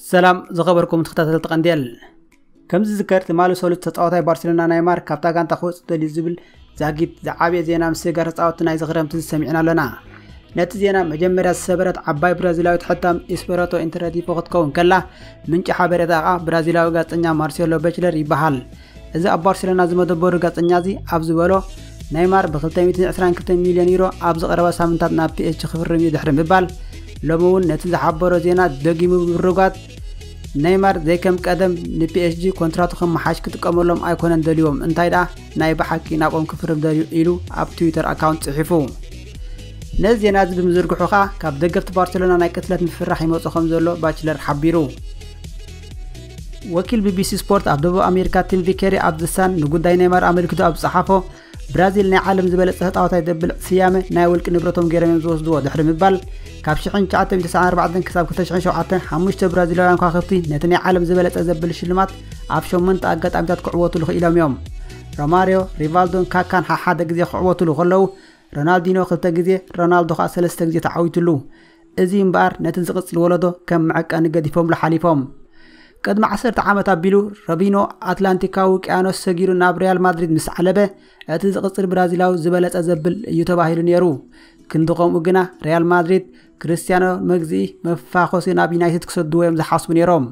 ሰላም ዝኸበርኩም ተኸታተልቲ ቀንዴል። ከም ዝዝከር ትማሊ ሰሉስ ተጻዋታይ ባርሴሎና ናይማር ካብታ ጋንታ ክወጽእ ደልዩ ዝብል ዛጊት ዝዓበየ ዜና ምስጋር ተጻወትቲ ናይዚ ክረምቲ ዝሰሚዕና ኣለና። ነቲ ዜና መጀመርያ ዝሰበረት ዓባይ ብራዚላዊት ሕታም ኢስፐራቶ ኢንተርናቲቮ ክትከውን ከላ፣ ምንጪ ሓበሬታ ከዓ ብራዚላዊ ጋዜጠኛ ማርሴሎ በችለር ይበሃል። እዚ ኣብ ባርሴሎና ዝመደበሩ ጋዜጠኛ እዚ ኣብ ዝበሎ፣ ናይማር ብ ክልተ ሚእትን ዕስራን ክልተን ሚልዮን ዩሮ ኣብ ዝቐረባ ሳምንታት ናብ ፒኤስጂ ክፍርም እዩ ድሕሪ ምባል፣ ሎሚ እውን ነቲ ዝሓበሮ ዜና ደጊሙ ብምርጓት፣ ናይማር ዘይከም ቀደም ንፒኤስጂ ኮንትራቱ ከመሓሽ ክጥቀመሎም ኣይኮነን ደልዎም፣ እንታይ ደኣ ናይ ብሓቂ ናብኦም ክፍርም ደልዩ ኢሉ ኣብ ትዊተር ኣካውንት ጽሒፉ። ነዚ ዜና እዚ ብምዝርግሑ ኸኣ ካብ ደገፍቲ ባርሴሎና ናይ ቅትለት ምፍራሕ ይመጾ ከም ዘሎ ባችለር ሓቢሩ። ወኪል ቢቢሲ ስፖርት ኣብ ደቡብ ኣሜሪካ ቲም ቪኬሪ ኣብ ዝሳን ንጉዳይ ኔይማር ኣመልኪቱ ኣብ ዝጸሓፎ፣ ብራዚል ናይ ዓለም ዝበለጸ ተጻዋታይ ዘብል ስያመ ናይ ውልቂ ንብረቶም ገይሮም እዮም ዝወስድዎ ድሕሪ ምባል፣ ካብ ሽሕን ትሽዓተ ሚእትን ተስዓን ኣርባዕተን ክሳብ ክልተ ሽሕን ሸውዓተን ሓሙሽተ ብራዚላውያን ከዋኽብቲ ነቲ ናይ ዓለም ዝበለጸ ዘብል ሽልማት ኣብ ሸሞንተ ኣጋጣሚታት ክዕወቱሉ ክኢሎም እዮም። ሮማርዮ፣ ሪቫልዶን ካካን ሓሓደ ግዜ ክዕወቱሉ ከለዉ፣ ሮናልዲኖ ክልተ ግዜ፣ ሮናልዶ ከኣ ሰለስተ ግዜ ተዓዊቱሉ። እዚ እምበኣር ነቲ ዝቕጽል ወለዶ ከም መዐቀኒ ገዲፎምሉ ሓሊፎም። ቅድሚ ዓሰርተ ዓመት ኣቢሉ ሮቢኖ ኣትላንቲካዊ ውቅያኖስ ሰጊሩ ናብ ሪያል ማድሪድ ምስ ዓለበ፣ እቲ ዝቕጽል ብራዚላዊ ዝበለጸ ዘብል እዩ ተባሂሉ ነይሩ። ክንዲ ከምኡ ግና ሪያል ማድሪድ ክርስቲያኖ መግዝኢ መፋኾሲ ናብ ዩናይትድ ክሰድዎ እዮም ዝሓስቡ ነይሮም።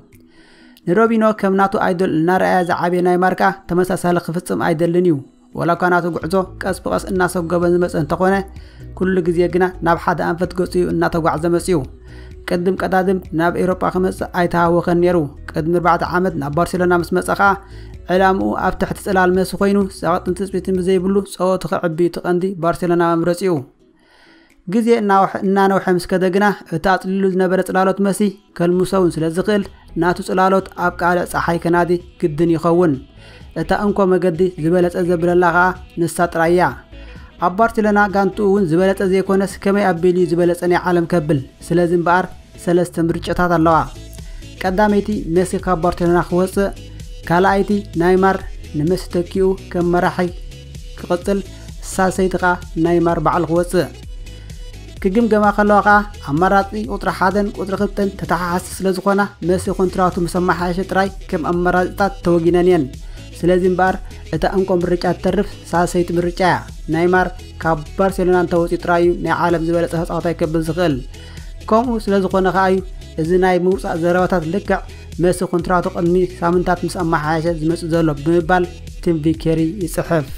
ንሮቢኖ ከም ናቱ ኣይዶል እናረኣየ ዝዓበየ ናይማር ከኣ ተመሳሳሊ ክፍጽም ኣይደልን እዩ። ወላ እኳ ናቱ ጉዕዞ ቀስ ብቐስ እናሰጎመ ዝመጸ እንተኾነ፣ ኩሉ ግዜ ግና ናብ ሓደ ኣንፈት ገጹ እዩ እናተጓዕዘ መጺኡ። ቅድም ቀዳድም ናብ ኤውሮጳ ክመጽእ ኣይተሃወኸን ነይሩ። ቅድሚ ኣርባዕተ ዓመት ናብ ባርሴሎና ምስ መጸ ከኣ፣ ዕላምኡ ኣብ ትሕቲ ጽላል መሲ ኮይኑ፣ ጸቕጥን ትጽቢትን ብዘይብሉ ጸወቱ ከዕቢ እዩ እቲ ቀንዲ ባርሴሎና መምረጺኡ። ግዜ እናወሐ-፣ እናነውሐ ምስ ከደ ግና፣ እቲ ኣጽሊሉ ዝነበረ ጽላሎት መሲ ከልምሶ እውን ስለ ዝኽእል፣ ናቱ ጽላሎት ኣብ ቃልዕ ጸሓይ ከናዲ ግድን ይኸውን። እታ እንኮ መገዲ ዝበለጸ ዘብለላ ኸኣ ንሳ ጥራይ እያ። ኣብ ባርሴሎና ጋንትኡ እውን ዝበለጸ ዘይኮነስ ከመይ ኣቢሉ እዩ ዝበለጸ ናይ ዓለም ከብል። ስለዚ እምበኣር ሰለስተ ምርጫታት ኣለዋ። ቀዳመይቲ መሲ ካብ ባርሴሎና ክወጽእ፣ ካልኣይቲ ናይማር ንመሲ ተኪኡ ከም መራሒ ክቕጽል፣ ሳልሰይቲ ኸኣ ናይማር ባዕሉ ክወጽእ። ክግምገማ ከለዋ ኸኣ ኣማራጺ ቁጽሪ ሓደን ቁጽሪ ክልተን ተተሓሓዝቲ ስለ ዝኾና፣ መሲ ኮንትራቱ ምስ ኣመሓየሸ ጥራይ ከም ኣማራጺታት ተወጊነን እየን። ስለዚ እምበኣር እታ እንኮ ምርጫ ትተርፍ ሳልሰይቲ ምርጫ እያ። ናይማር ካብ ባርሴሎና እንተወጺኡ ጥራይ እዩ ናይ ዓለም ዝበለጸ ተጻዋታይ ከብል ዝኽእል። ከምኡ ስለ ዝኾነ ኸኣ እዩ እዚ ናይ ምውጻእ ዘረባታት ልክዕ መሲ ኮንትራቱ ቅድሚ ሳምንታት ምስ ኣመሓየሸ ዝመጽእ ዘሎ ብምባል ቲም ቪኬሪ ይጽሕፍ።